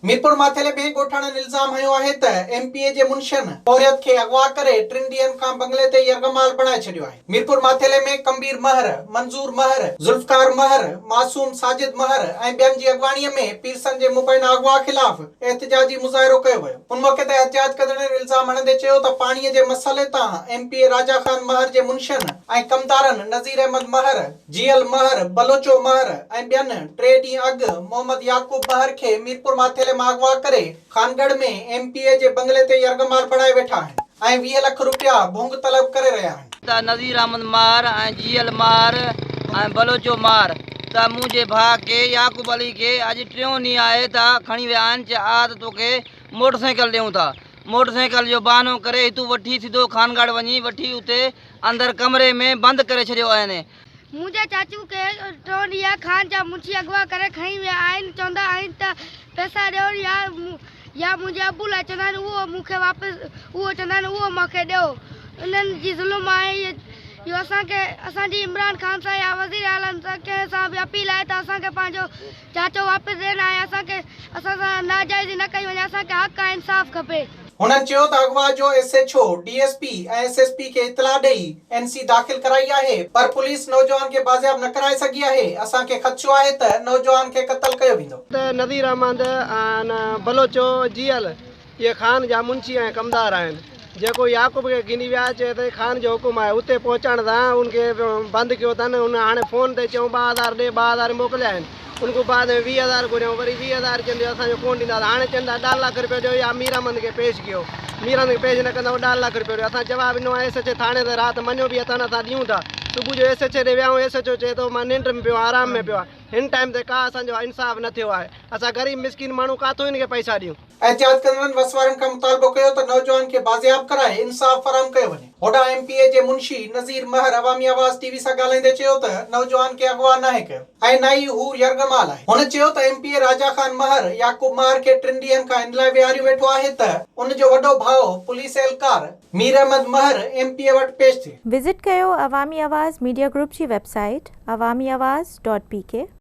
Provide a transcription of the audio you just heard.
ميرپور ماٿيلي ۾ ڳوٺاڻن الزام هنيو آهي ته ايم پي اي جي منشين پورهيت کي اغوا ڪري ٽن ڏينهن کان بنگلي تي يرغمال بڻائي ڇڏيو آهي. ميرپور ماٿيلي ۾ ڪمبير مهر، منظور مهر، ذوالفقار مهر، معصوم ساجد مهر ۽ ٻين جي اڳواڻي ۾ پيرسن جي مبينا اغوا خلاف احتجاجي مظاهرو ڪيو ويو. ان موقعي تي احتجاج ڪندڙن الزام هڻندي چيو ته پاڻي جي مسئلي تان M P A Raja Khan Mahar جي منشين ۽ ڪمدارن نذير احمد مهر، جيئل مهر، بلوچو مهر ۽ ٻين ٽي ڏينهن اڳ محمد يعقوب مهر کي ميرپور ماٿيلي مان اغوا ڪري خانڳڙهه ۾ ايم پي اي جي بنگلي تي يرغمال بڻائي ويٺا آهن ۽ 20 لک رپيا ڀونگ طلب ڪري رهيا آهن. ته نذير احمد مهر ۽ جيئل مهر ۽ بلوچو مهر ته منهنجي ڀاء کي يعقوب علي کي اڄ ٽيون ڏينهن آهي ته کڻي ويا آهن چي آء ته توکي موٽر سائيڪل ڏيون ٿا موٽر سائيڪل جو بهانو ڪري هتون وٺي سڌو خانڳڙهه وڃي وٺي اتي اندر ڪمري ۾ بند ڪري ڇڏيو آهن. منهنجي چاچو کي ٽيون ڏينهن خان جا منشي اغوا ڪري کڻي ويا آهن چوندا آهن ته پئسا ڏيو يا يا منهنجي ابو لاء چوندا آهن اهو مون کي واپس اهو چوندا آهن اهو مون کي ڏيو انهن جي ظلم آهي اهو اسان کي اسان جي عمران خان سان يا وزير اعليٰ سان ڪنهن سان به اپيل آهي ته اسان کي پنهنجو چاچو واپس ڏين ۽ اسان کي اسان سان ناجائزي نه ڪئي وڃي اسان کي حق ۽ انصاف کپي. هنن چيو ته اغوا جو S H O, D S P ۽ S S P کي اطلاع ڏئي اين سي داخل ڪرائي آهي پر پوليس نوجوان کي بازياب نه ڪرائي سگهي آهي، اسان کي خدشو آهي ته نوجوان کي قتل ڪيو ويندو. ته نذير احمد ۽ بلوچو جيئل اهي خان جا منشي ۽ ڪمدار آهن. جيڪو يعقوب کي گهني ويا، چي ته خان جو حڪم آهي، اتي پهچڻ سان ان کي بند ڪيو اٿن. هن هاڻي فون تي چيائون 2000 ڏي، 2000 موڪليا آهن. ان کان بعد ۾ 20,000 گهريائون، وري 20,000 چين ته اسان جو ڪونه ڏينداسين. هاڻي چون ٿا ڏهه لک رپيو ڏيو يا مير احمد کي پيش ڪيو. مير احمد کي پيش نه ڪندؤ، ڏهه لک رپيو ڏيو. اسان جواب ڏنو آهي ايس ايڇ اي ٿاڻي تي رات مڃيو به اٿن، اسان ڏيون ٿا. صبح جو ايس ايڇ اي ڏي ويا آهيون، ايس ايڇ او چئي ٿو مان ننڊ ۾ پيو آهيان، آرام ۾ پيو آهيان. هن ٽائيم تي ڪا اسان جو انصاف نه ٿيو آهي. اسان غريب مسڪين ماڻهو ڪاٿو هن کي پئسا ڏيون. احتجاج ڪندڙن وس وارن کان مطالبو ڪيو ته نوجوان کي بازياب ڪرائي انصاف فراهم ڪيو وڃي. هوڏانهن ايم پي اي جي منشي نذير مهر عوامي آواز ٽي وي سان ڳالهائيندي چيو ته نوجوان کي اغوا ناهي ڪيو ۽ نه ئي هو يرغمال آهي. هن چيو ته M P A Raja Khan Mahar Yaqub Mahar کي ٽن ڏينهن کان ان لاء ويهاريون ويٺو آهي ته ان جو وڏو ڀاء پوليس اهلڪار Mir Ahmed Mahar M P A وٽ پيش ٿئي. وزٽ ڪيو عوامي آواز ميڊيا گروپ جي website Awami Awaz dot P K.